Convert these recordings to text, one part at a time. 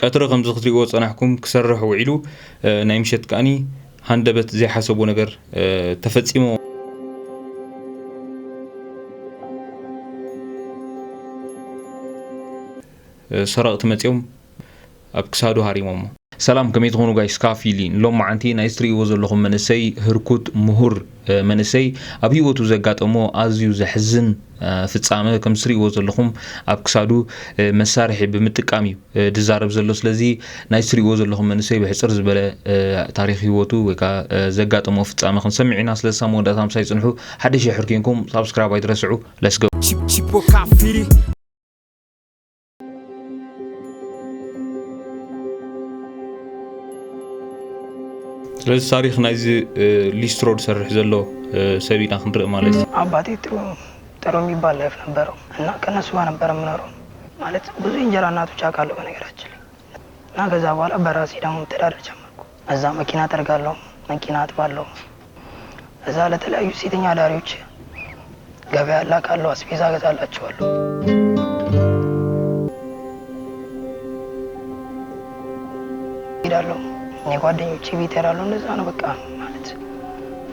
ቀትሪ ከምዚ ክትሪእዎ ዝጸናሕኩም ክሰርሕ ውዒሉ፣ እ፣ ናይ ምሸት ከኣኒ ሃንደበት ዘይሓሰቦ ነገር፣ እ፣ ተፈጺሙ። እ፣ ሰረቕቲ መጺኦም ኣብ ክሳዱ ሃሪሞሞ። ሰላም፣ ከመይ ትኾኑ ጋይስ? ካፊሊ ሎም መዓንቲ ናይ እትርእይዎ ዘለኹም መንእሰይ ህርኩት ምሁር፣ እ፣ መንእሰይ ኣብ ህይወቱ ዘጋጠሞ ኣዝዩ ዘሕዝን፣ እ፣ ፍጻመ ከም እትርእይዎ ዘለኹም ኣብ ክሳዱ፣ እ፣ መሳርሒ ብምጥቃም እዩ፣ እ፣ ዝዛረብ ዘሎ። ስለዚ ናይ እትርእይዎ ዘለኹም መንእሰይ ብሕጽር ዝበለ፣ እ፣ ታሪኽ ህይወቱ ወይ ከኣ፣ እ፣ ዘጋጠሞ ፍጻመ ክንሰምዕ ኢና። ስለዚ ሳብ መወዳእታ ምሳይ ጽንሑ። ሓደሽ ሕር ኬንኩም ሳብስክራይብ ኣይትረስዑ። Let's go። Chip- Chipo Kafiri። ስለዚ ታሪኽ ናይዚ፣ እ፣ ሊስትሮ ዝሰርሕ ዘሎ፣ እ፣ ሰብ ኢና ክንርኢ ማለት እዩ። አባቴ ጥሩ ጥሩ የሚባል ላይፍ ነበረው እና ከነሱ ጋር ነበር የምኖረው። ማለት ብዙ እንጀራ እናቶች አውቃለሁ በነገራችን ላይ። እና ከዛ በኋላ በራሴ ደግሞ መተዳደር ጀመርኩ። እዛ መኪና ጠርጋለሁ፣ መኪና አጥባለሁ። እዛ ለተለያዩ ሴተኛ አዳሪዎች ገበያ እላካለሁ፣ አስቤዛ እገዛላቸዋለሁ። እሄዳለሁ፣ የጓደኞቼ ቤት እሄዳለሁ። እንደዛ ነው በቃ። ማለት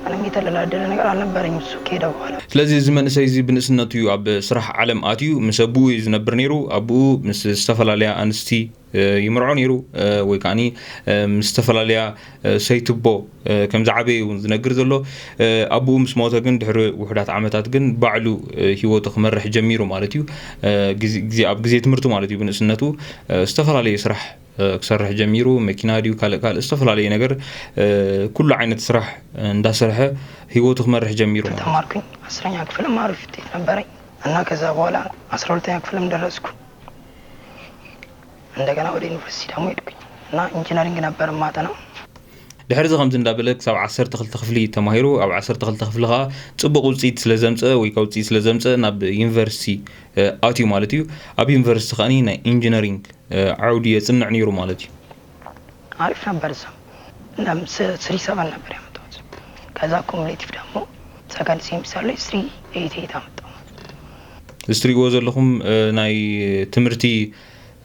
ምንም የተደላደለ ነገር አልነበረኝም እሱ ከሄደ በኋላ። ስለዚ እዚ መንእሰይ እዚ ብንእስነቱ እዩ ኣብ ስራሕ ዓለም ኣትዩ፣ ምስ ኣቦኡ እዩ ዝነብር ነይሩ። ኣቦኡ ምስ ዝተፈላለያ ኣንስቲ፣ እ፣ ይምርዖ ነይሩ፣ እ፣ ወይ ከዓኒ፣ እ፣ ምስ ዝተፈላለያ፣ እ፣ ሰይትቦ፣ እ፣ ከም ዝዓበየ እውን ዝነግር ዘሎ። እ፣ ኣቦኡ ምስ ሞተ ግን ድሕሪ ውሑዳት ዓመታት ግን ባዕሉ፣ እ፣ ህይወቱ ክመርሕ ጀሚሩ ማለት እዩ። እ፣ ግዜ፣ ግዜ፣ ኣብ ግዜ ትምህርቱ ማለት እዩ፣ ብንእስነቱ፣ እ፣ ዝተፈላለየ ስራሕ፣ እ፣ ክሰርሕ ጀሚሩ። መኪና ድዩ ካልእ ካልእ ዝተፈላለየ ነገር፣ እ፣ ኩሉ ዓይነት ስራሕ እንዳሰርሐ ህይወቱ ክመርሕ ጀሚሩ ማለት እዩ። ተማርኩኝ። አስረኛ ክፍልም አሪፍ ውጤት ነበረኝ እና ከዛ በኋላ አስራ ሁለተኛ ክፍልም ደረስኩ። እንደገና ወደ ዩኒቨርሲቲ ደግሞ ሄድኩኝ እና ኢንጂነሪንግ ነበር የማጠናው። ድሕሪ እዚ ከምዚ እንዳበለ ክሳብ ዓሰርተ ክልተ ክፍሊ ተማሂሩ። ኣብ ዓሰርተ ክልተ ክፍሊ ኸዓ ጽቡቕ ውጽኢት ስለ ዘምጽአ ወይ ከኣ ውጽኢት ስለ ዘምጽአ ናብ ዩኒቨርሲቲ፣ እ፣ ኣትዩ ማለት እዩ። ኣብ ዩኒቨርሲቲ ከኣኒ ናይ ኢንጂነሪንግ፣ እ፣ ዓውዲ የጽንዕ ነይሩ ማለት እዩ። አሪፍ ነበር እዛ። እናም ስ-፣ ስሪ ሰቨን ነበር ያመጣሁት። ከዛ ኮሙሌቲቭ ደግሞ ሰከንድ ሴሚስተር ላይ ስሪ ኤይት ኤይት አመጣሁ። እዚ ትሪእዎ ዘለኹም፣ እ፣ ናይ ትምህርቲ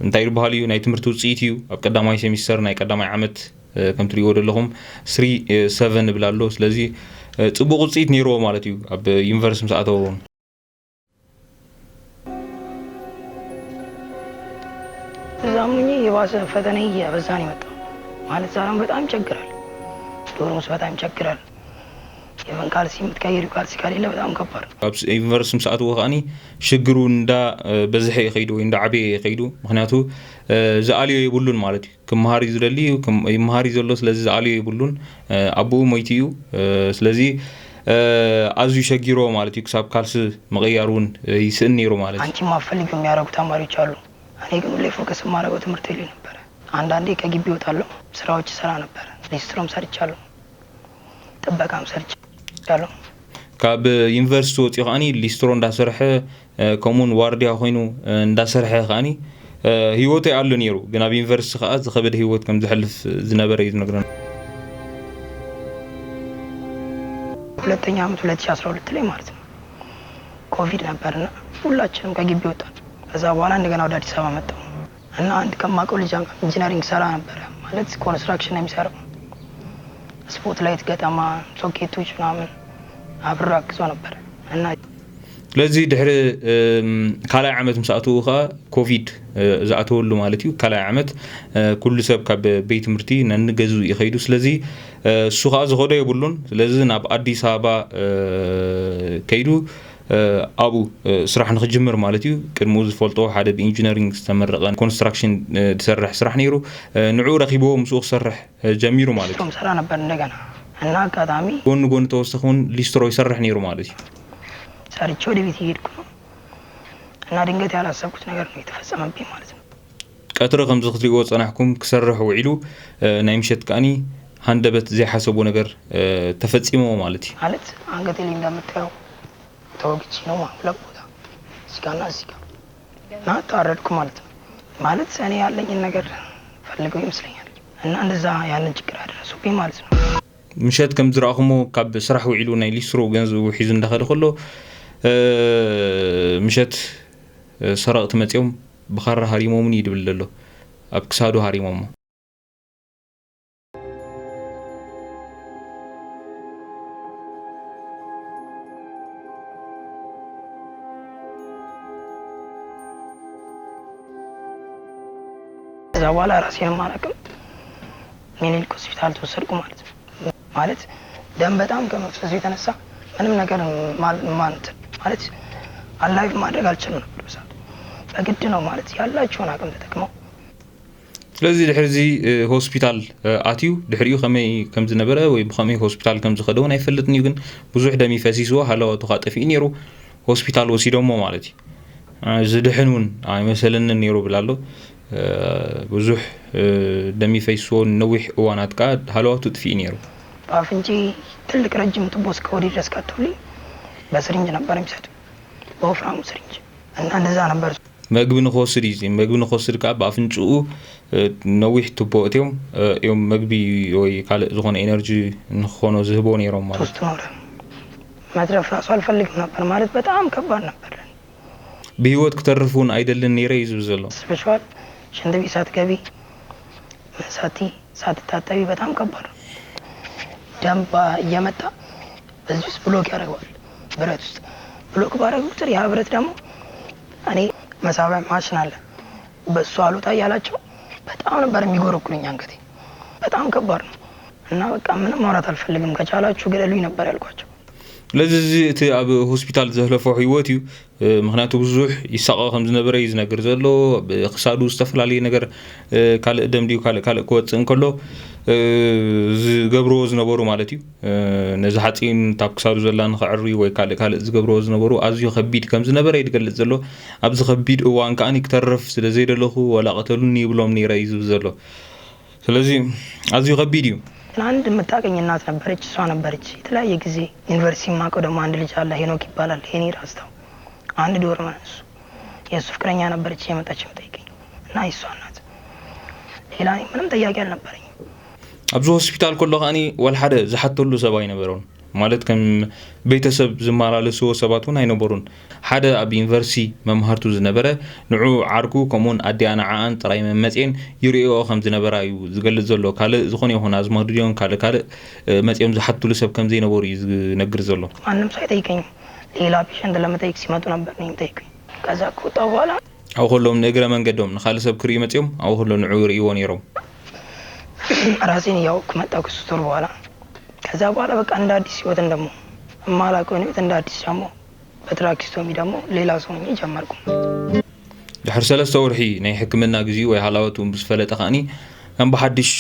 እንታይ ይበሃል እዩ? ናይ ትምህርቲ ውጽኢት እዩ። ኣብ ቀዳማይ ሴሚስተር ናይ ቀዳማይ ዓመት፣ እ፣ ከም ትሪእዎ ዘለኹም ስሪ፣ እ፣ ሰቨን ይብል ኣሎ። ስለዚ፣ እ፣ ጽቡቕ ውጽኢት ነይርዎ ማለት እዩ ኣብ ዩኒቨርሲቲ ምስ ኣተወ እውን። እዛም ሆኜ የባሰ ፈተና እያበዛ ነው የመጣው። ማለት እዛ ደግሞ በጣም ይቸግራል። ዶርም ውስጥ በጣም ይቸግራል። ኢቨን ካልሲ የምትቀይሪው ካልሲ ከሌለ በጣም ከባድ ነው። ኣብ ዩኒቨርሲቲ ምስ ኣትዎ ከኣኒ ሽግሩ እንዳ፣ እ፣ በዝሐ ይኸይዱ ወይ እንዳ ዓበየ ይኸይዱ። ምኽንያቱ፣ እ፣ ዝኣልዮ የብሉን ማለት እዩ። ክመሃር እዩ ዝደሊ፣ ክም-፣ ይመሃር እዩ ዘሎ። ስለዚ ዝኣልዮ የብሉን። እ፣ ኣቦኡ ሞይቱ እዩ። እ፣ ስለዚ፣ እ፣ ኣዝዩ ሸጊሮ ማለት እዩ። ክሳብ ካልሲ ምቕያር እውን፣ እ፣ ይስእን ነይሩ ማለት እዩ። አንቺ ማፈልግ የሚያደርጉ ተማሪዎች አሉ። እኔ ግን ሁሌ ፎከስ የማደርገው ትምህርቴ ላይ ነበረ። አንዳንዴ ከግቢ እወጣለሁ፣ ስራዎች እሰራ ነበረ። ሊስትሮም ሰርቻለሁ፣ ጥበቃም ሰርቻለሁ። ካብ ዩኒቨርሲቲ ወፂኡ ከዓኒ ሊስትሮ እንዳሰርሐ፣ እ፣ ከምኡውን ዋርድያ ኮይኑ፣ እ፣ እንዳሰርሐ ከዓኒ፣ እ፣ ህይወቱ ይኣሉ ነይሩ። ግን ኣብ ዩኒቨርሲቲ ከዓ ዝኸበደ ህይወት ከም ዘሕልፍ ዝነበረ እዩ ዝነግረና። ሁለተኛ ዓመት ሁለት ሺህ አስራ ሁለት ላይ ማለት ነው፣ ኮቪድ ነበርና ሁላችንም ከግቢ ወጣን። ከዛ በኋላ እንደገና ወደ አዲስ አበባ መጣሁ እና አንድ ከማውቀው ልጅ ጋር ኢንጂነሪንግ ሰራ ነበረ፣ ማለት ኮንስትራክሽን ነው የሚሰራው። ስፖት ላይት ገጠማ፣ ሶኬቶች ምናምን አብሬ አግዘው ነበር እና ስለዚ ድሕሪ፣ እም፣ ካልኣይ ዓመት ምስ ኣተዉ ኸኣ ኮቪድ፣ እ፣ ዝኣተወሉ ማለት እዩ። ካልኣይ ዓመት፣ እ፣ ኩሉ ሰብ ካብ ቤት ትምህርቲ ነንገዝኡ እዩ ከይዱ። ስለዚ፣ እ፣ እሱ ኸኣ ዝኸዶ የብሉን። ስለዚ ናብ ኣዲስ ኣበባ፣ እ፣ ከይዱ፣ እ፣ ኣብኡ፣ እ፣ ስራሕ ንኽጅምር ማለት እዩ። ቅድሚኡ ዝፈልጦ ሓደ ብኢንጂነሪንግ ዝተመረቐ ኮንስትራክሽን፣ እ፣ ዝሰርሕ ስራሕ ነይሩ። እ፣ ንዕኡ ረኺብዎ ምስኡ ክሰርሕ፣ እ፣ ጀሚሩ ማለት እዩ። ሊስትሮም ሰራ ነበር እንደገና እና አጋጣሚ ጎን ጎን ተወሰኺ እውን ሊስትሮ ይሰርሕ ነይሩ ማለት እዩ። ሰርቼ ወደ ቤት እየሄድኩ ነው እና ድንገት ያላሰብኩት ነገር ነው የተፈጸመብኝ ማለት ነው። ቀትሪ ከምዚ ክትሪእዎ ጸናሕኩም ክሰርሕ ውዒሉ፣ እ፣ ናይ ምሸት ከኣኒ ሃንደበት ዘይሓሰቦ ነገር፣ እ፣ ተፈጺሞ ማለት እዩ። ማለት አንገቴ ላይ እንደምታየው ተወግቼ ነው ማለት ሁለት ቦታ፣ እዚህ ጋርና እዚህ ጋር እና ታረድኩ ማለት ነው። ማለት እኔ ያለኝን ነገር ፈልገው ይመስለኛል እና እንደዛ ያንን ችግር አደረሱብኝ ማለት ነው። ምሸት ከም ዝረኣኹሞ ካብ ስራሕ ውዒሉ ናይ ሊስትሮ ገንዘቡ ሒዙ እንዳኸደ ከሎ፣ እ፣ ምሸት፣ እ፣ ሰረቕቲ መጺኦም ብኻራ ሃሪሞምኒ እዩ ዝብል ዘሎ። ኣብ ክሳዱ ሃሪሞሞ። ከዛ በኋላ ራሴን ማላክም ሚኒሊክ ሆስፒታል ተወሰድኩ ማለት ነው። ማለት ደም በጣም ከመፍሰሱ የተነሳ ምንም ነገር ማንት ማለት አላይፍ ማድረግ አልችልም ነበር በሰዓቱ። በግድ ነው ማለት ያላቸውን አቅም ተጠቅመው ስለዚ ድሕሪ እዚ ሆስፒታል ኣትዩ ድሕሪኡ ከመይ ከም ዝነበረ ወይ ብኸመይ ሆስፒታል ከም ዝኸደ እውን ኣይፈልጥን እዩ። ግን ብዙሕ ደም ይፈሲስዎ፣ ሃለዋቱ ከዓ ጠፊኡ ነይሩ። ሆስፒታል ወሲዶሞ ማለት እዩ። ዝድሕን እውን ኣይመሰለንን ነይሩ ብላ ኣሎ። ብዙሕ ደም ይፈይስዎ፣ ነዊሕ እዋናት ከዓ ሃለዋቱ ጥፊኡ ነይሩ። በአፍንጫ ትልቅ ረጅም ቱቦ እስከ ወዲህ ድረስ ቀጥቶልኝ በስሪንጅ ነበር የሚሰጡ፣ በወፍራሙ ስሪንጅ እና እንደዛ ነበር። መግቢ ንክወስድ እዩ። መግቢ ንክወስድ ከዓ ብኣፍንጭኡ ነዊሕ ቱቦ እትዮም እዮም መግቢ ወይ ካልእ ዝኾነ ኤነርጂ ንክኾኖ ዝህቦ ነይሮም ማለት። ሶስት ኖረ መትረፍ ራሱ አልፈልግም ነበር ማለት በጣም ከባድ ነበር። ብህይወት ክተርፍ እውን ኣይደልን ነይረ እዩ ዝብል ዘሎ። ስፔሻል ሽንት ቤት ሳትገቢ መሳቲ ሳትታጠቢ በጣም ከባድ ነው። ደም እየመጣ በዚህ ውስጥ ብሎክ ያደርገዋል። ብረት ውስጥ ብሎክ ባደረገ ቁጥር ያ ብረት ደግሞ እኔ መሳቢያ ማሽን አለ በሱ አልወጣ እያላቸው በጣም ነበር የሚጎረጉሩኝ አንገቴ። በጣም ከባድ ነው እና በቃ ምንም ማውራት አልፈልግም፣ ከቻላችሁ ግደሉኝ ነበር ያልኳቸው። ስለዚ እዚ እቲ ኣብ ሆስፒታል ዘሕለፎ ህይወት እዩ። ምክንያቱ ብዙሕ ይሳቐ ከም ዝነበረ እዩ ዝነግር ዘሎ። ክሳዱ ዝተፈላለየ ነገር ካልእ ደም ድዩ ካልእ ካልእ ክወፅእ እንከሎ ዝገብርዎ ዝነበሩ ማለት እዩ። ነዚ ሓፂን ታብ ክሳዱ ዘላ ንክዕሪ ወይ ካልእ ካልእ ዝገብርዎ ዝነበሩ ኣዝዩ ከቢድ ከም ዝነበረ እዩ ዝገልፅ ዘሎ። ኣብዚ ከቢድ እዋን ከዓ ክተርፍ ስለ ዘይደለኹ ዋላ ቅተሉኒ ይብሎም ነይረ እዩ ዝብል ዘሎ። ስለዚ ኣዝዩ ከቢድ እዩ። አንድ የምታውቀኝ እናት ነበረች፣ እሷ ነበረች የተለያየ ጊዜ ዩኒቨርሲቲ የማውቀው ደግሞ አንድ ልጅ አለ ሄኖክ ይባላል፣ ሄኒ ራስታው። አንድ ዶርም ነን እሱ። የእሱ ፍቅረኛ ነበረች እየመጣች የምጠይቀኝ እና የእሷ እናት። ሌላ እኔ ምንም ጥያቄ አልነበረኝም። ኣብዚ ሆስፒታል ከሎ ከኣኒ ዋላ ሓደ ዝሓተሉ ሰብ ኣይነበሮን። ማለት ከም ቤተሰብ ዝመላለስዎ ሰባት እውን ኣይነበሩን። ሓደ ኣብ ዩኒቨርሲቲ መምሃርቱ ዝነበረ ንዑ ዓርኩ ከምኡውን ኣዲኣ ንዓኣን ጥራይ መመፅኤን ይርእይኦ ከም ዝነበራ እዩ ዝገልፅ ዘሎ። ካልእ ዝኾነ ይኹን ኣዝማዱ ድዮም ካልእ ካልእ መፅኦም ዝሓትሉ ሰብ ከም ዘይነበሩ እዩ ዝነግር ዘሎ። ማንም ሰው አይጠይቀኝም። ሌላ ፔሸንት ለመጠየቅ ሲመጡ ነበር ነው የሚጠይቁኝ። ከዛ ከወጣሁ በኋላ ኣብኡ ከለዎም ንእግረ መንገዶም ንኻልእ ሰብ ክርእዩ መፅኦም ኣብኡ ከሎ ንዑ ይርእይዎ ነይሮም። ራሴን እያወቅኩ መጣሁ ከሶስት ወር በኋላ። ከዛ በኋላ በቃ እንደ አዲስ ህይወትን ደግሞ የማላውቀውን ህይወት እንደ አዲስ ደግሞ በትራኪስቶሚ ደግሞ ሌላ ሰው ሆኜ ጀመርኩ። ድሕሪ ሰለስተ ወርሒ ናይ ሕክምና ግዜኡ ወይ ሃላወቱ ምስ ፈለጠ ከኣኒ ከም ብሓድሽ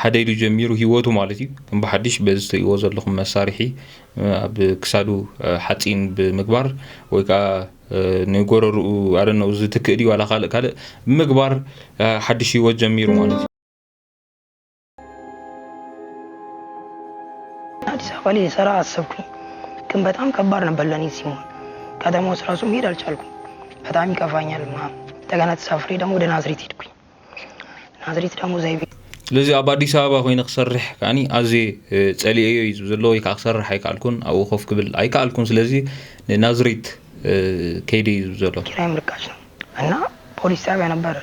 ሓደ ኢሉ ጀሚሩ ህይወቱ ማለት እዩ። ከም ብሓድሽ በዚ ትርእይዎ ዘለኹም መሳርሒ ኣብ ክሳዱ ሓፂን ብምግባር ወይ ከዓ ንጎረርኡ ኣደነው ዝትክእ ድዩ ዋላ ካልእ ካልእ ብምግባር ሓድሽ ህይወት ጀሚሩ ማለት እዩ። አዲስ አበባ ላይ ልሰራ አሰብኩኝ፣ ግን በጣም ከባድ ነበር ለእኔ ሲሆን ከተማ ውስጥ ራሱ መሄድ አልቻልኩም። በጣም ይከፋኛል ምናምን። እንደገና ተሳፍሬ ደግሞ ወደ ናዝሬት ሄድኩኝ። ናዝሬት ደግሞ ዘይቤ ስለዚ ኣብ ኣዲስ ኣበባ ኮይነ ክሰርሕ ከዓኒ ኣዝየ ጸሊኤዮ እዩ ዝብል ዘሎ፣ ወይ ከዓ ክሰርሕ ኣይከኣልኩን፣ ኣብኡ ኮፍ ክብል ኣይከኣልኩን። ስለዚ ንናዝሬት ከይደ እዩ ዝብል ዘሎ። ኪራይም ርካሽ ነው እና ፖሊስ ጣቢያ ነበር።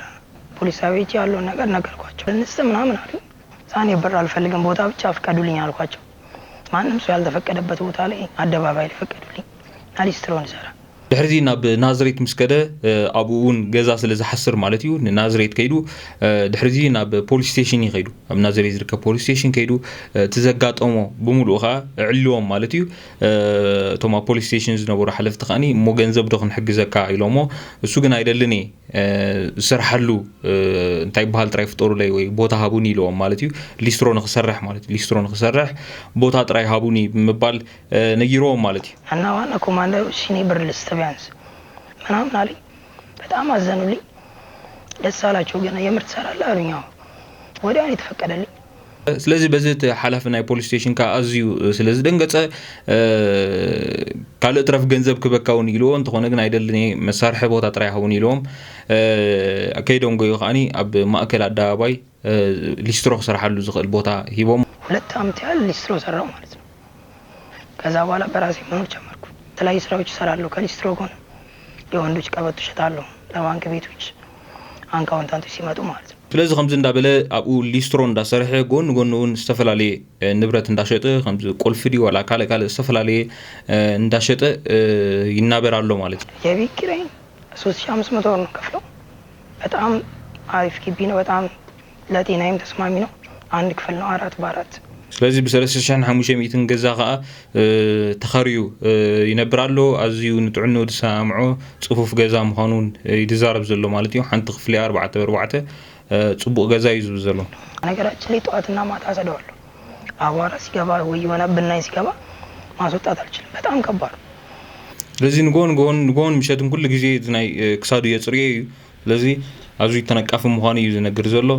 ፖሊስ ጣቢያ ሄጄ ያለውን ነገር ነገርኳቸው። ልንስት ምናምን አሉ። እዛ እኔ ብር አልፈልግም፣ ቦታ ብቻ ፍቀዱልኝ አልኳቸው። ማንም ሰው ያልተፈቀደበት ቦታ ላይ አደባባይ ላይ ፈቀዱልኝ እና ሊስትሮ እንድሰራ። ድሕሪ እዚ ናብ ናዝሬት ምስ ከደ ኣብኡ እውን ገዛ ስለ ዝሓስር ማለት እዩ፣ ንናዝሬት ከይዱ ድሕሪ እዚ ናብ ፖሊስ ስቴሽን እዩ ከይዱ። ኣብ ናዝሬት ዝርከብ ፖሊስ ስቴሽን ከይዱ እቲ ዘጋጠሞ ብምሉኡ ከዓ ኣዕልዎም ማለት እዩ። እቶም ኣብ ፖሊስ ስቴሽን ዝነበሩ ሓለፍቲ ከዓኒ እሞ ገንዘብ ዶ ክንሕግዘካ ኢሎሞ፣ እሱ ግን ኣይደልን እየ ዝሰርሓሉ እንታይ ይበሃል ጥራይ ፍጠሩለይ ወይ ቦታ ሃቡኒ ኢልዎም ማለት እዩ። ሊስትሮ ንክሰርሕ ማለት እዩ። ሊስትሮ ንክሰርሕ ቦታ ጥራይ ሃቡኒ ብምባል ነጊርዎም ማለት እዩ። እና ዋና ኮማንደሩ እሺ እኔ ብር ልስጥ ቢያንስ ምናምን አለኝ። በጣም አዘኑልኝ። ደስ አላቸው። ገና የምር ትሰራለህ አሉኝ። አዎ። ወዲያው ነው የተፈቀደልኝ። ስለዚ በዚ እቲ ሓላፊ ናይ ፖሊስ ስቴሽን ከዓ ኣዝዩ ስለ ዝደንገፀ ካልእ ትረፍ ገንዘብ ክበካ እውን ኢልዎ፣ እንተኾነ ግን ኣይደልን እየ መሳርሒ ቦታ ጥራይ ሃቡኒ ኢልዎም ከይዶም ጎዩ ከዓኒ ኣብ ማእከል ኣደባባይ ሊስትሮ ክሰርሓሉ ዝኽእል ቦታ ሂቦም። ሁለት ዓመት ያህል ሊስትሮ ሰራው ማለት ነው። ከዛ በኋላ በራሴ መኖር ጀመርኩ። የተለያዩ ስራዎች እሰራለሁ። ከሊስትሮ ጎን የወንዶች ቀበቶ እሸጣለሁ ለባንክ ቤቶች አካውንታንቶች ሲመጡ ማለት ነው። ስለዚ ከምዚ እንዳበለ ኣብኡ ሊስትሮ እንዳሰርሐ፣ ጎኒ ጎኒ እውን ዝተፈላለየ፣ እ፣ ንብረት እንዳሸጠ፣ ከምዚ ቁልፊ ድዩ ዋላ ካልእ ካልእ ዝተፈላለየ፣ እ፣ እንዳሸጠ፣ እ፣ ይናበር ኣሎ ማለት እዩ። የቤት ኪራይ ሶስት ሺህ አምስት መቶ ብር ነው ከፍለው። በጣም አሪፍ ግቢ ነው። በጣም ለጤናዬም ተስማሚ ነው። አንድ ክፍል ነው፣ አራት በአራት። ስለዚ ብሰለስተ ሽሕን ሓሙሽተ ሚእትን ገዛ ከኣ፣ እ፣ ተኸርዩ፣ እ፣ ይነብር ኣሎ። ኣዝዩ ንጥዕንኡ ዝሰማምዖ ጽፉፍ ገዛ ምዃኑን፣ እ፣ ይዛረብ ዘሎ ማለት እዩ። ሓንቲ ክፍሊ ኣርባዕተ ብኣርባዕተ፣ እ፣ ጽቡቕ ገዛ እዩ ዝብል ዘሎ። ነገራችን ላይ ጠዋትና ማታ አጸዳዋለሁ። አቧራ ሲገባ ወይ የሆነ ብናኝ ሲገባ ማስወጣት አልችልም። በጣም ከባድ ነው። ስለዚ ንጎን ጎን፣ ንጎን ምሸትን ኩሉ ግዜ እዚ ናይ፣ እ፣ ክሳዱ የጽርዮ እዩ። ስለዚ ኣዝዩ ተነቃፊ ምዃኑ እዩ ዝነግር ዘሎ።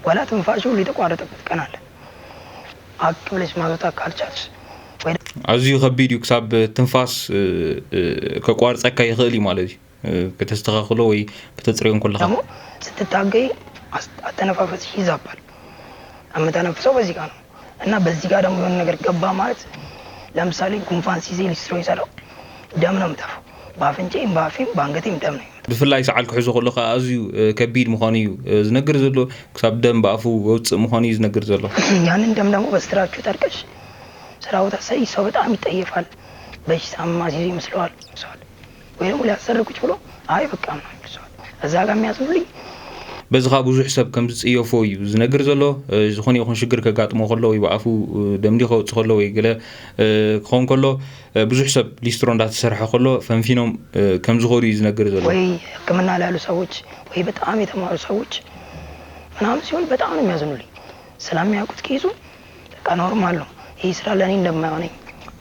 ወላ ትንፋሹ ሁሉ የተቋረጠበት ቀን አለ። ሀቅ ብለሽ ማስወጣት ካልቻልሽ ወይ ኣዝዩ ከቢድ እዩ። ክሳብ ትንፋስ፣ እ፣ እ፣ ከቋርጸካ ይኽእል እዩ ማለት እዩ። እ፣ ከተስተኻኽሎ ወይ ከተጽርዮ እንከለኻ። ደግሞ ስትታገይ አስ-፣ አተነፋፈስሽ ይዛባል። የምተነፍሰው በዚህ ጋር ነው። እና በዚህ ጋር ደግሞ የሆነ ነገር ገባ ማለት፣ ለምሳሌ ጉንፋን ሲይዘኝ ሊስትሮ ይሰራው፣ ደም ነው የምተፋው። በአፍንጫዬም፣ በአፌም፣ በአንገቴም ደም ነው የሚመጣው። ብፍላይ ሰዓል ክሕዞ ከሎ ከኣ ኣዝዩ፣ እ፣ ከቢድ ምዃኑ እዩ፣ እ፣ ዝነግር ዘሎ። ክሳብ ደም ብኣፉ ወውጽእ ምዃኑ እዩ ዝነግር ዘሎ። ያንን ደም ደግሞ በስትራችሁ ጠርቀሽ ስራ ቦታ ሳይ ሰው በጣም ይጠየፋል። በሽታ ማስይዞ ይመስለዋል። ወይ ደግሞ ሊያሰርቁች ብሎ፣ «አይ በቃ» ምናምን ይልሰዋል። እዛ ጋር የሚያዝኑልኝ። በዚ ኸኣ ብዙሕ ሰብ ከም ዝጽየፎ እዩ ዝነግር ዘሎ። እ፣ ዝኾነ ይኹን ሽግር ከጋጥሞ ከሎ ወይ ብኣፉ፣ እ፣ ደም ድዩ ከውጽእ ከሎ ወይ ገለ፣ እ፣ ክኸውን ከሎ፣ እ፣ ብዙሕ ሰብ ሊስትሮ እንዳተሰርሐ ከሎ ፈንፊኖም፣ እ፣ ከም ዝኸዱ እዩ ዝነግር ዘሎ። ወይ ሕክምና ላይ ያሉ ሰዎች ወይ በጣም የተማሩ ሰዎች ምናምን ሲሆን በጣም ነው የሚያዝኑልኝ። ስለሚያውቁት ኬዙ በቃ ኖርማል ነው። ይህ ስራ ለእኔ እንደማይሆነኝ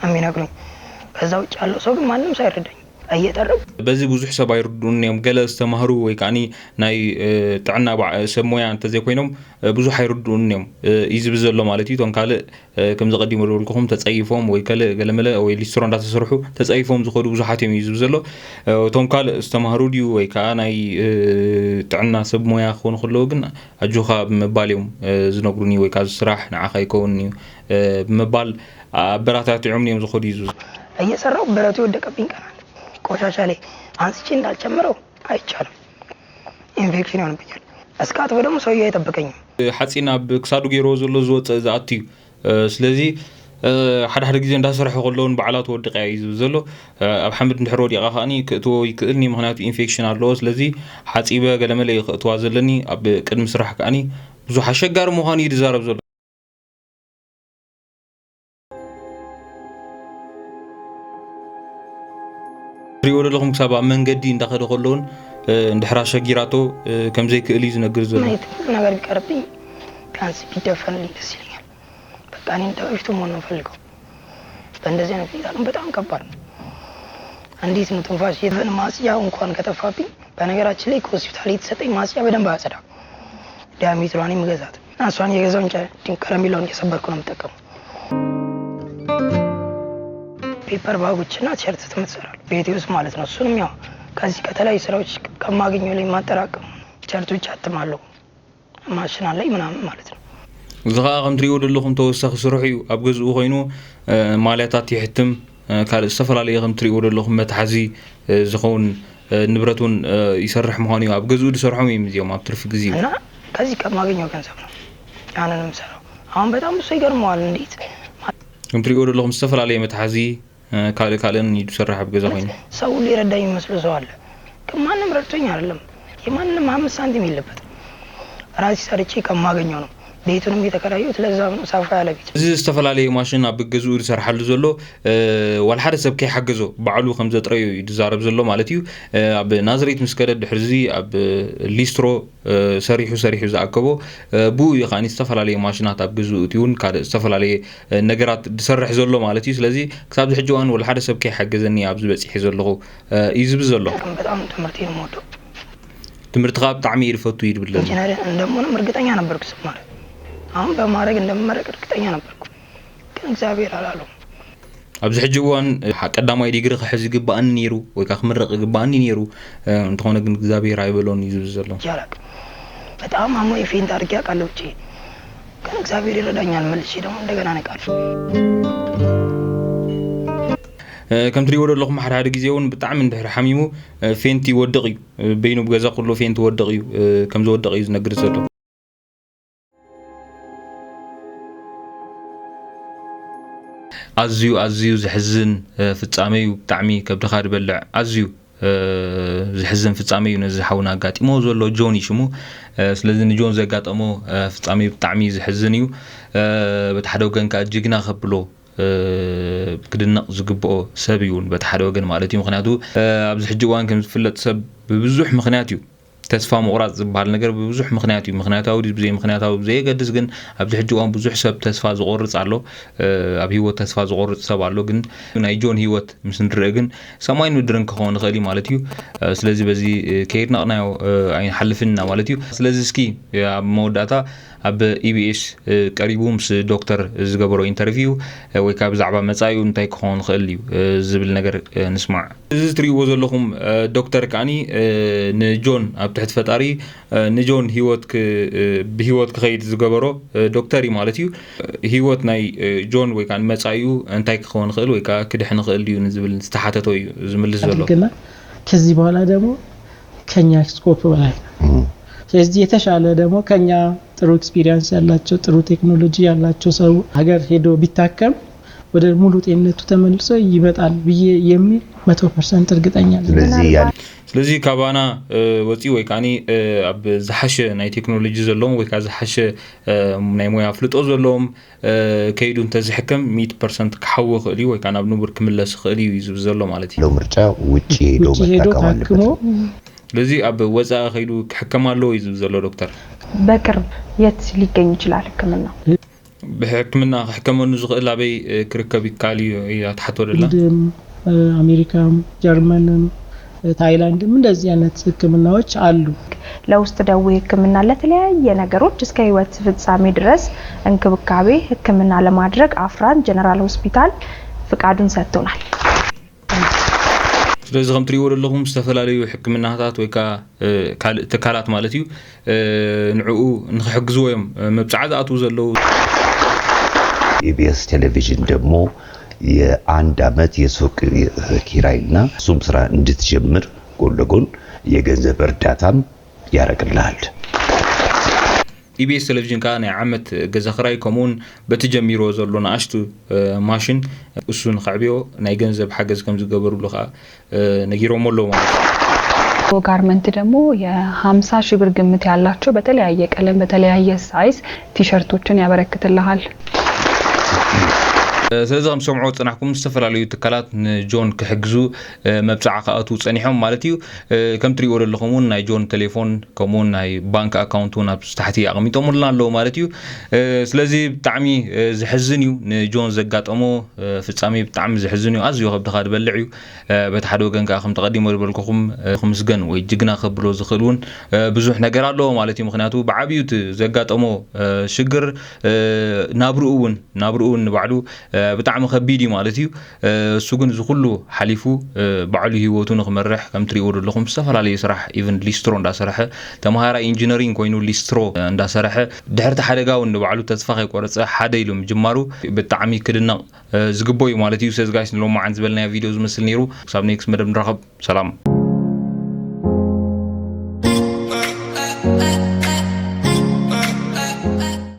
የሚነግሩኝ። ከዛ ውጭ ያለው ሰው ግን ማንም ሰው አይረዳኝ። እየጠረጉ በዚ ብዙሕ ሰብ ኣይርድኡን እዮም። ገለ ዝተማህሩ ወይ ከዓኒ ናይ፣ እ፣ ጥዕና በዓ-፣ ሰብ ሞያ እንተዘይኮይኖም፣ እ፣ ብዙሕ ኣይርድኡን እዮም፣ እ፣ እዩ ዝብል ዘሎ ማለት እዩ። እቶም ካልእ፣ እ፣ ከምዚ ቀዲሙ ዝበልኩኹም ተጸይፎም ወይ ካልእ ገለመለ ወይ ሊስትሮ እንዳተሰርሑ ተጸይፎም ዝኸዱ ብዙሓት እዮም እዩ ዝብል ዘሎ። እ፣ እቶም ካልእ ዝተማህሩ ድዩ ወይ ከኣ ናይ፣ እ፣ ጥዕና ሰብ ሞያ ክኾኑ ከለዉ ግን ኣጆኻ ብምባል እዮም፣ እ፣ ዝነግሩኒ ወይ ከኣ እዚ ስራሕ ንዓኻ ይከውን እዩ፣ እ፣ ብምባል ኣበረታቲዖምኒ እዮም ዝኸዱ እዩ ዝብል። እየሰራሁ ብረቱ የወደቀብኝ ቀን አለ። ቆሻሻ ላይ አንስቼ እንዳልጨምረው አይቻልም። ኢንፌክሽን ይሆንብኛል። እስካጥበው ደግሞ ሰውየው አይጠብቀኝም። ሓፂን ኣብ ክሳዱ ገይርዎ ዘሎ ዝወፅእ ዝኣቱ እዩ። እ፣ ስለዚ፣ እ፣ ሓደ ሓደ ግዜ እንዳሰርሐ ከለውን ባዕላ ትወድቕ እያ እዩ ዝብል ዘሎ። እ፣ ኣብ ሓመድ እንድሕር ወዲቓ ከኣኒ ክእትዎ ይክእልኒ፣ ምኽንያቱ ኢንፌክሽን ኣለዎ። ስለዚ ሓፂበ ገለመለ እየ ክእትዋ ዘለኒ። ኣብ ቅድሚ ስራሕ ከኣኒ ብዙሕ ኣሸጋሪ ምዃኑ እዩ ዝዛረብ ዘሎ። ትሪእዎ ዘለኹም ክሳብ ኣብ መንገዲ እንዳኸደ ከሎውን፣ እ፣ እንድሕር ኣሸጊራቶ፣ እ፣ ከም ዘይክእል እዩ ዝነግር ዘሎ። ናይ ትልቁ ነገር ቢቀርብኝ ቢያንስ ቢደፈንልኝ ደስ ይለኛል። በቃ እኔ እንደ በፊቱ መሆን ነው የምፈልገው። በእንደዚህ አይነት ሁኔታ ግን በጣም ከባድ ነው። እንዴት ነው ትንፋሽ? ኢቨን ማጽጃ እንኳን ከጠፋብኝ፣ በነገራችን ላይ ከሆስፒታል የተሰጠኝ ማጽጃ በደንብ አያጸዳም። ዲያሜትሯን የምገዛት እና እሷን እየገዛሁ እንጨ-፣ ከረሜላውን እየሰበርኩ ነው የምጠቀመው። ፔፐር ባጎች እና ቲሸርት ህትመት እሰራለሁ ቤቴ ውስጥ ማለት ነው። እሱንም ያው ከዚህ ከተለያዩ ስራዎች ከማገኘው ላይ የማጠራቀም ቲሸርቶች አትማለሁ። ማሽን አለኝ ምናምን ማለት ነው። እዚ ኸኣ ከም ትሪእዎ ዘለኹም ተወሳኺ ስርሑ እዩ። ኣብ ገዝኡ ኮይኑ፣ እ፣ ማልያታት ይሕትም፣ እ፣ ካልእ ዝተፈላለየ ከም ትሪእዎ ዘለኹም መትሓዚ፣ እ፣ ዝኸውን፣ እ፣ ንብረት እውን፣ እ፣ ይሰርሕ ምዃኑ እዩ። ኣብ ገዝኡ ዝሰርሖም እዮም እዚኦም ኣብ ትርፊ ግዜኡ። እና ከዚህ ከማገኘው ገንዘብ ነው ያንን የምሰራው። አሁን በጣም ብዙ ሰው ይገርመዋል። እንዴት? ከም ትሪእዎ ዘለኹም ዝተፈላለየ መትሓዚ፣ እ፣ ካልእ ካልእን እዩ ዝሰርሕ ኣብ ገዛ ኮይኑ። ሰው ሁሉ የረዳኝ የሚመስለው ሰው አለ። ግን ማንም ረድቶኝ አይደለም። የማንም አምስት ሳንቲም የለበትም። ራሴ ሰርቼ ከማገኘው ነው። ቤቱንም የተከራየሁት ለዛ ነው፣ ሰፋ ያለ ቤት። እዚ ዝተፈላለየ ማሽን ኣብ ገዝኡ ዝሰርሓሉ ዘሎ፣ እ፣ ዋላ ሓደ ሰብ ከይሓገዞ ባዕሉ ከም ዘጥረዮ እዩ ዝዛረብ ዘሎ ማለት እዩ። እ፣ ኣብ ናዝሬት ምስ ከደ ድሕሪ እዚ ኣብ ሊስትሮ፣ እ፣ ሰሪሑ ሰሪሑ ዝኣከቦ፣ እ፣ ብኡ እዩ ከኣ ዝተፈላለየ ማሽናት ኣብ ገዝኡ እትውን ካልእ ዝተፈላለየ፣ እ፣ ነገራት ዝሰርሕ ዘሎ ማለት እዩ። ስለዚ ክሳብ እዚ ሕጂ እዋን ወላ ሓደ ሰብ ከይሓገዘኒ ኣብዚ በጺሐ ዘለኹ፣ እ፣ እዩ ዝብል ዘሎ። በጣም ትምህርቴን የምወደው። ትምህርትኻ ብጣዕሚ እየ ዝፈቱ እዩ ዝብል ዘሎ። ኢንጂነር እንደምሆንም እርግጠኛ ነበርኩ ስማር። አሁን በማድረግ እንደምመረቅ እርግጠኛ ነበርኩ። ግን እግዚኣብሔር አላለው። ኣብዚ ሕጂ እዋን፣ እ፣ ቀዳማይ ዲግሪ ክሕዝ ይግባኣኒ ነይሩ ወይ ከዓ ክምረቕ ይግባኣኒ ነይሩ፣ እ፣ እንተኾነ ግን እግዚኣብሔር ኣይበሎን እዩ ዝብል ዘሎ። ይቻላል። በጣም አሞኝ ፌንት አድርጌ አውቃለሁ ብቻዬን። ግን እግዚአብሔር ይረዳኛል፣ መልሼ ደግሞ እንደገና እነቃለሁ። እ፣ ከም ትሪእዎ ዘለኹም ሓደ ሓደ ግዜ እውን ብጣዕሚ እንድሕር ሓሚሙ፣ እ፣ ፌንት ይወድቕ እዩ። እ፣ በይኑ ብገዛ ኩሉ ፌንት ይወድቕ እዩ። እ፣ ከም ዝወድቕ እዩ ዝነግር ዘሎ። ኣዝዩ ኣዝዩ ዘሕዝን ፍጻመ እዩ። ብጣዕሚ ከብድኻ ዝበልዕ ኣዝዩ ዘሕዝን ፍጻመ እዩ ነዚ ሓውና ኣጋጢሞ ዘሎ። ጆን እዩ ሽሙ። ስለዚ ንጆን ዘጋጠሞ ፍጻመ እዩ፣ ብጣዕሚ ዘሕዝን እዩ። በቲ ሓደ ወገን ከዓ ጅግና ከብሎ ክድነቕ ዝግብኦ ሰብ እዩ እውን በቲ ሓደ ወገን ማለት እዩ። ምክንያቱ ኣብዚ ሕጂ እዋን ከም ዝፍለጥ ሰብ ብብዙሕ ምክንያት እዩ ተስፋ ምቑራፅ ዝበሃል ነገር ብብዙሕ ምክንያት እዩ። ምክንያታዊ ድዩ ብዘይ ምክንያታዊ ብዘየገድስ ግን ኣብዚ ሕጂ እዋን ብዙሕ ሰብ ተስፋ ዝቆርፅ ኣሎ። ኣብ ህይወት ተስፋ ዝቆርፅ ሰብ ኣሎ። ግን ናይ ጆን ህይወት ምስ ንርእ ግን ሰማይን ምድርን ክኸውን ይኽእል እዩ ማለት እዩ። ስለዚ በዚ ከይድናቕናዮ ኣይንሓልፍን ኢና ማለት እዩ። ስለዚ እስኪ ኣብ መወዳእታ ኣብ ኢቢኤስ ቀሪቡ ምስ ዶክተር ዝገበሮ ኢንተርቪው ወይ ከዓ ብዛዕባ መፃኢኡ እንታይ ክኸውን ይኽእል እዩ ዝብል ነገር ንስማዕ። እዚ ትሪእዎ ዘለኹም ዶክተር ከዓኒ ንጆን ኣብ ትሕቲ ፈጣሪ ንጆን ህይወት ብህይወት ክኸይድ ዝገበሮ ዶክተር እዩ ማለት እዩ። ህይወት ናይ ጆን ወይ ከዓ መፃኢኡ እንታይ ክኸውን ይኽእል ወይ ከዓ ክድሕን ይኽእል እዩ ንዝብል ዝተሓተቶ እዩ ዝምልስ ዘሎ። አድርገናል። ከዚህ በኋላ ደግሞ ከኛ ስኮፕ በላይ ነው። ስለዚህ የተሻለ ደግሞ ከኛ ጥሩ ኤክስፒሪየንስ ያላቸው ጥሩ ቴክኖሎጂ ያላቸው ሰው ሀገር ሄዶ ቢታከም ወደ ሙሉ ጤንነቱ ተመልሶ ይመጣል ብዬ የሚል መቶ ፐርሰንት እርግጠኛ ነኝ። ስለዚህ ያ- ስለዚ ካባና ወፂኡ ወይ ከዓ ኣብ ዝሓሸ ናይ ቴክኖሎጂ ዘለዎም ወይ ከዓ ዝሓሸ ናይ ሞያ ኣፍልጦ ዘለዎም ከይዱ እንተዝሕከም ሚእቲ ፐርሰንት ክሓዊ ይኽእል እዩ ወይ ከዓ ናብ ንቡር ክምለስ ይኽእል እዩ እዩ ዝብል ዘሎ ማለት እዩ። ያለው ምርጫ ውጭ ሄዶ ውጭ ሄዶ መታከም አለበት ታክሞ ነው። ስለዚ ኣብ ወፃኢ ከይዱ ክሕከም ኣለዎ እዩ ዝብል ዘሎ ዶክተር። በቅርብ የት ሊገኝ ይችላል ህክምናው? ብሕክምና ክሕከመሉ ዝኽእል ኣበይ ክርከብ ይከኣል እዩ እያ ትሓቶ ደላ። ህንድም ኣሜሪካም ጀርመንም ታይላንድም እንደዚህ አይነት ህክምናዎች አሉ። ለውስጥ ደዌ ህክምና ለተለያየ ነገሮች እስከ ህይወት ፍጻሜ ድረስ እንክብካቤ ህክምና ለማድረግ አፍራን ጀነራል ሆስፒታል ፍቃዱን ሰጥቶናል። ስለዚ ከም ትሪእዎ ዘለኹም ዝተፈላለዩ ሕክምናታት ወይ ከዓ ካልእ ትካላት ማለት እዩ ንዕኡ ንክሕግዝዎ እዮም መብፅዓ ዝኣትዉ ዘለዉ። ኢቢኤስ ቴሌቪዥን ደግሞ የአንድ አመት የሱቅ ኪራይና እሱም ስራ እንድትጀምር ጎን ለጎን የገንዘብ እርዳታም ያረግልሃል። ኢቢኤስ ቴሌቪዥን ከዓ ናይ ዓመት ገዛ ክራይ ከምኡውን በቲ ጀሚሮ ዘሎ ንኣሽቱ ማሽን እሱ ንክዕብዮ ናይ ገንዘብ ሓገዝ ከም ዝገበሩሉ ከዓ ነጊሮሞ ኣለዉ ማለት እዩ። ጋርመንት ደግሞ የ50 ሺህ ብር ግምት ያላቸው በተለያየ ቀለም በተለያየ ሳይዝ ቲሸርቶችን ያበረክትልሃል። ስለዚ ከም ሰምዖ ዝፅናሕኩም ዝተፈላለዩ ትካላት ንጆን ክሕግዙ መብፃዓ ክኣትዉ ፀኒሖም ማለት እዩ። ከም ትሪእዎ ዘለኹም እውን ናይ ጆን ቴሌፎን ከምኡውን ናይ ባንክ ኣካውንት እውን ኣብ ታሕቲ ኣቐሚጦምልና ኣለዉ ማለት እዩ። ስለዚ ብጣዕሚ ዝሕዝን እዩ ንጆን ዘጋጠሞ ፍጻሜ ብጣዕሚ ዝሕዝን እዩ። ኣዝዩ ከብድኻ ዝበልዕ እዩ። በቲ ሓደ ወገን ከዓ ከም ተቐዲሞ ዝበልኩኹም ክምስገን ወይ ጅግና ከብሎ ዝኽእል እውን ብዙሕ ነገር ኣለዎ ማለት እዩ። ምክንያቱ ብዓብዩ እቲ ዘጋጠሞ ሽግር ናብርኡ እውን ናብርኡ እውን ንባዕሉ ብጣዕሚ ከቢድ እዩ ማለት እዩ። እሱ ግን እዚ ኩሉ ሓሊፉ ባዕሉ ህይወቱ ንክመርሕ ከም ትሪእዎ ዘለኹም ዝተፈላለዩ ስራሕ ኢቨን ሊስትሮ እንዳሰርሐ ተምሃራይ ኢንጂነሪንግ ኮይኑ ሊስትሮ እንዳሰርሐ ድሕርቲ ሓደጋ እውን ንባዕሉ ተስፋ ከይቆረፀ ሓደ ኢሉ ምጅማሩ ብጣዕሚ ክድነቕ ዝግቦ እዩ ማለት እዩ። ስለዚ ጋይስ ንሎማዓን ዝበልናዮ ቪድዮ ዝመስል ነይሩ። ክሳብ ኔክስት መደብ ንራኸብ። ሰላም።